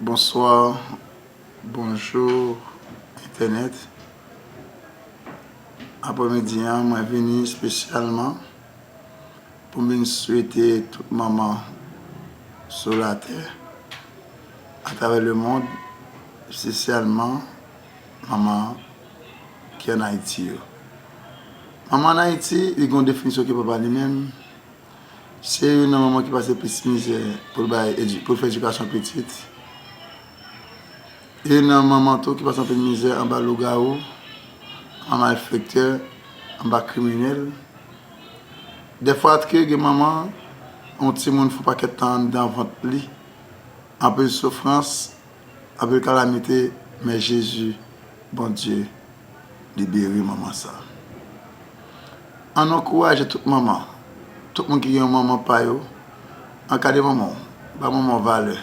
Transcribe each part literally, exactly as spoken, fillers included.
Bonswa, bonjou, entènèt. Aprèmidi an, mwen vini espesyalman pou m vin swete tout manman sou latè, atravè lemonn, espesyalman manman ki ann Ayiti yo. Manman ann Ayiti, li gen yon definisyon ki pwòp a li menm. Se youn nan manman ki pase plis mizè pou l bay edi-, pou l fè edikasyon pitit. Youn nan manman tou ki pase anpil mizè anba lougawou, anba malfektè, anba kriminèl. Dèfwa ke gen manman, yon timoun fè yon pakèt tan anndan vant li, anpil soufrans, anpil kalamite, men Jezi, Bondye, libere manman sa. Ann ankouraje tout manman, tout moun ki gen yon manman pa yo, ankadre manman w, ba manman w valè.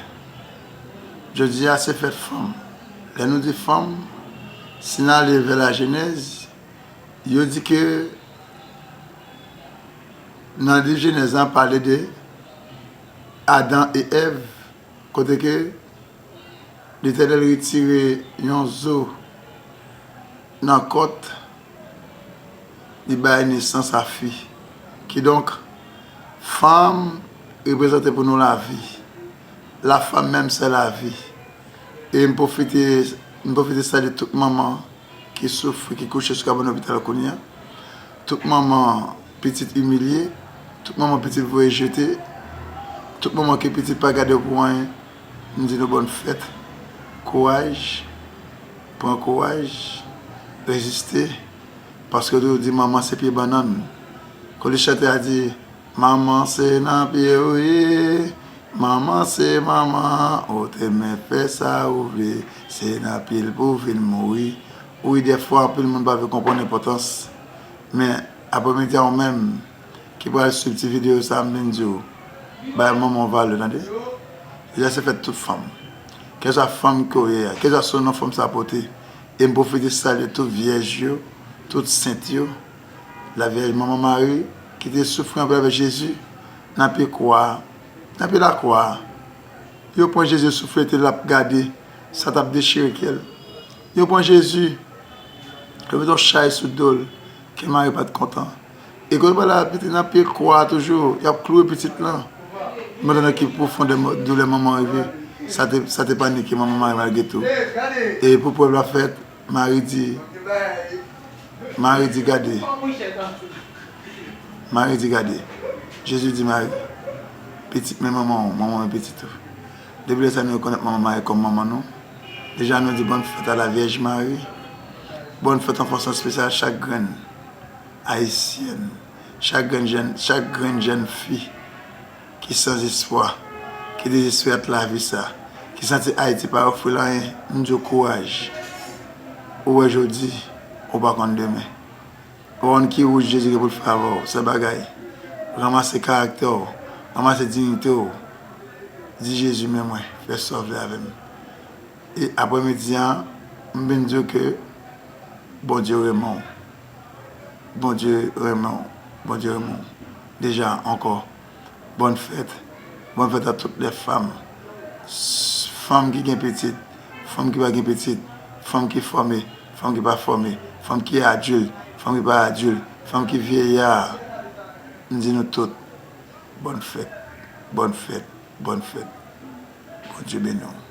Jodi a se fèt fanm. Lè nou di fanm, si n ale vè Lajenèz, yo di ke nan liv Jenèz la pale de Adan e Èv, kote ke Letènèl retire yon zo nan kòt, li bay nesans a fi. Kidonk, fanm reprezante pou nou lavi. La femme même, c'est la vie. E m pwofite, m pwofite salye tout manman ki soufri, ki kouche sou kabann lopital kounye a. Tout manman pitit imilye, tout manman pitit voye jete, tout manman ke pitit pa gade yo pou anyen, m di nou bòn fèt. Kouraj, pran kouraj, reziste, paske yo toujou di manman se pye bannann. Kote chante a di, manman se nan pye ou ye, manman se manman, ou te men fè sa ou vle, se nan pye l pou vin mouri. Wi, dèfwa, anpil moun pa vle konprann enpòtans. Men, aprèmidi a, ou menm ki pral swiv ti videyo sa, m vin di w, bay manman w valè, tande. Deja, se fèt tout fanm. Kèlkeswa fanm ke w ye a, kèlkeswa sou non fanm sa pote. E m pwofite salye tout vyèj yo, tout sent yo, Lavyèj Manman Mari, ki te soufri anpil avèk Jezi, nan pye kwa a, nan pye lakwa a. Yo pran Jezi, yo souflete l, l ap gade, sa t ap dechire kè l. Yo pran Jezi, yo mete yon chay sou do l, kè Mari pa t kontan. E kote w pale a, pitit nan pye kwa a toujou, y ap klouwe pitit lan. Mwen tande ki pwofondè mo-, doulè manman rive, sa te, sa te panike Manman Mari malgre tou. E pou prèv la fèt, Mari di, Mari di, gade. Mari di, gade. Jezi di Mari, pitit men manman w, manman men pitit ou. Depi lè sa nou rekonèt Manman Mari kòm manman nou. Deja nou di bòn fèt a la Vyèj Mari. Bòn fèt yon fason espesyal chak grenn ayisyèn, chak grenn jèn, chak grenn jèn fi ki san espwa, ki dezespere ak lavi sa, ki santi Ayiti pa ofri l anyen, m di w kouraj. Ou wè jodi, ou pa konn demen. Ou pa konn ki wout Jezi gen pou l fè avè w, sèl bagay, ranmase karaktè w, ranmase diyite w, di Jezi men mwen, fè sa w vle avè m. E aprèmidi a, m vin di w ke Bondye renmen w. Bondye renmen w. Bondye renmen w. Deja, ankò, bòn fèt. Bòn fèt a tout lè fanm. S-, fanm ki gen pitit, fanm ki pa gen pitit, fanm ki fòme, fanm ki pa fòme, fanm ki adilt, fanm ki pa adilt, fanm ki vyeya. M di nou tout, bòn fèt, bòn fèt, bòn fèt. Bondye beni w.